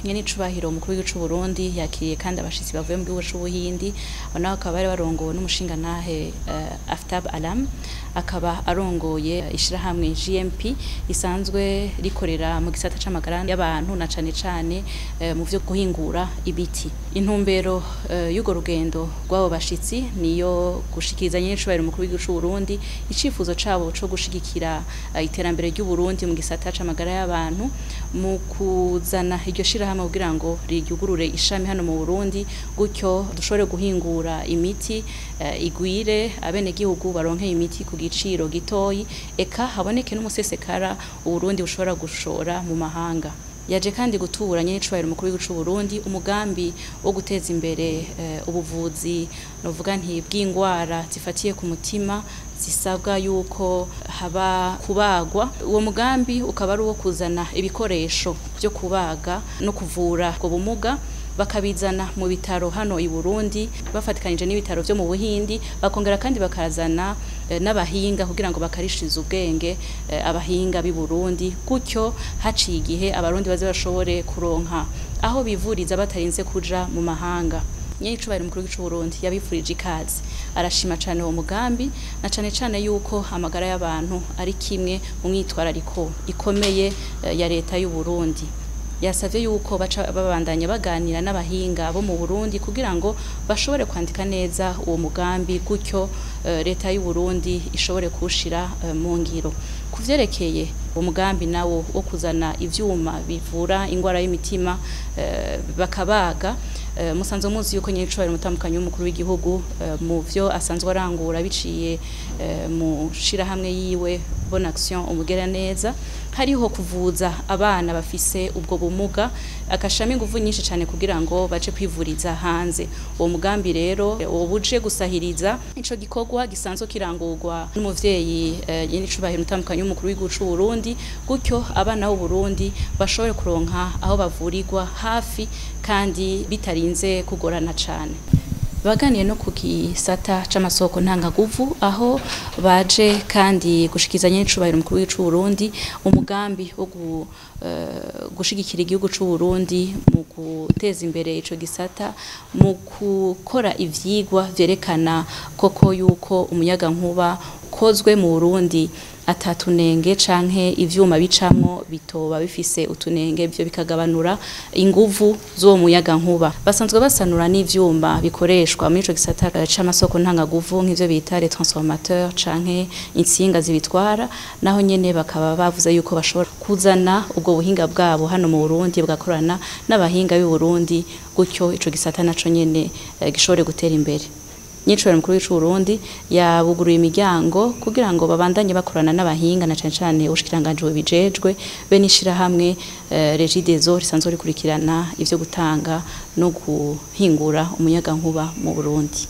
Nyenicubahiro umukuru w'igihugu c'u Burundi yakiriye kandi abashitsi bavuye mu gihugu c'Ubuhindi, abo nabo bakaba bari barongowe n'umushingantahe Aftab Alam, akaba arongoye ishirahamwe GMP risanzwe rikorera mu gisata c'amagara y'abantu na cane cane mu vyo guhingura ibiti. Intumbero y'urwo rugendo rw'abo bashitsi niyo gushikiriza Nyenicubahiro umukuru w'igihugu c'u Burundi icifuzo cabo co gushigikira iterambere ry'u Burundi mu gisata c'amagara y'abantu, mu kuzana iryo shirahamwe kugira ngo ryugurure ishami hano mu Burundi, gutyo dushobore guhingura imiti igwire, abenegihugu baronke imiti ku giciro gitoyi, eka haboneke n'umusesekara Uburundi bushobora gushora mu mahanga. Yaje kandi gutura Nyenicubahiro umukuru w'igihugu c'u Burundi umugambi wo guteza imbere ubuvuzi, novuga nti bw'ingwara zifatiye ku mutima zisabwa yuko haba kubagwa. Uwo mugambi ukaba ari uwo kuzana ibikoresho vyo kubaga no kuvura ubwo bumuga, bakabizana mu bitaro hano i Burundi bafatikanije n'ibitaro vyo mu Buhindi, bakongera kandi bakazana n'abahinga kugira ngo bakarishirize ubwenge abahinga b'i Burundi, gutyo haciye igihe abarundi baze bashobore kuronka aho bivuriza batarinze kuja mu mahanga. Nyenicubahiro umukuru w'igihugu c'u Burundi yabifurije ikaze, arashima cane uwo mugambi na cane cane yuko amagara y'abantu ari kimwe mu myitwarariko ikomeye ya leta y'u Burundi. Yasavye yuko baca babandanya baganira n'abahinga bo mu Burundi kugira ngo bashobore kwandika neza uwo mugambi, gutyo leta y'u Burundi ishobore kuwushira mu ngiro. Kuvyerekeye umugambi nawo wo kuzana ivyuma bivura ingwara y'imitima bakabaga, musanzwe muzi yuko Nyenicubahiro umutambukanyi w'umukuru w'igihugu mu vyo asanzwe arangura biciye mu shirahamwe yiwe Bonne Action Umugiraneza, hariho kuvuza abana bafise ubwo bumuga, agashiramo inguvu nyinshi cane kugira ngo baje kwivuriza hanze. Uwo mugambi rero wobuje gusahiriza ico gikorwa gisanzwe kirangurwa n'umuvyeyi Nyenicubahiro umutambukanyi w'umukuru w'igihugu c'u Burundi, gutyo abana b'u Burundi bashobore kuronka aho bavurirwa hafi kandi bitarinze kugorana cane. Baganiye no ku gisata c'amasoko ntangaguvu, aho baje kandi gushikiza Nyenicubahiro umukuru w'igihugu c'u Burundi umugambi wo gushigikira igihugu c'u Burundi mu guteza imbere ico gisata, mu gukora ivyigwa vyerekana koko yuko umuyagankuba ukozwe mu Burundi atatunenge canke ivyuma bicamwo bitoba bifise utunenge, ivyo bikagabanura inguvu z'uwo muyagankuba. Basanzwe basanura n'ivyuma bikoreshwa muri ico gisata c'amasoko ntangaguvu nk'ivyo bita les transformateurs canke intsinga zibitwara, naho nyene bakaba bavuze yuko bashobora kuzana ubwo buhinga bwabo hano mu Burundi bagakorana n'abahinga b'i Burundi, gutyo ico gisata naco nyene gishobore gutera imbere. Nyenicubahiro umukuru w'igihugu c'u Burundi yabuguruye imiryango kugira ngo babandanye bakorana n'abahinga na cane cane ubushikiranganji bubijejwe be n'ishirahamwe Regideso risanzwe rikurikirana ivyo gutanga no guhingura umuyagankuba mu Burundi.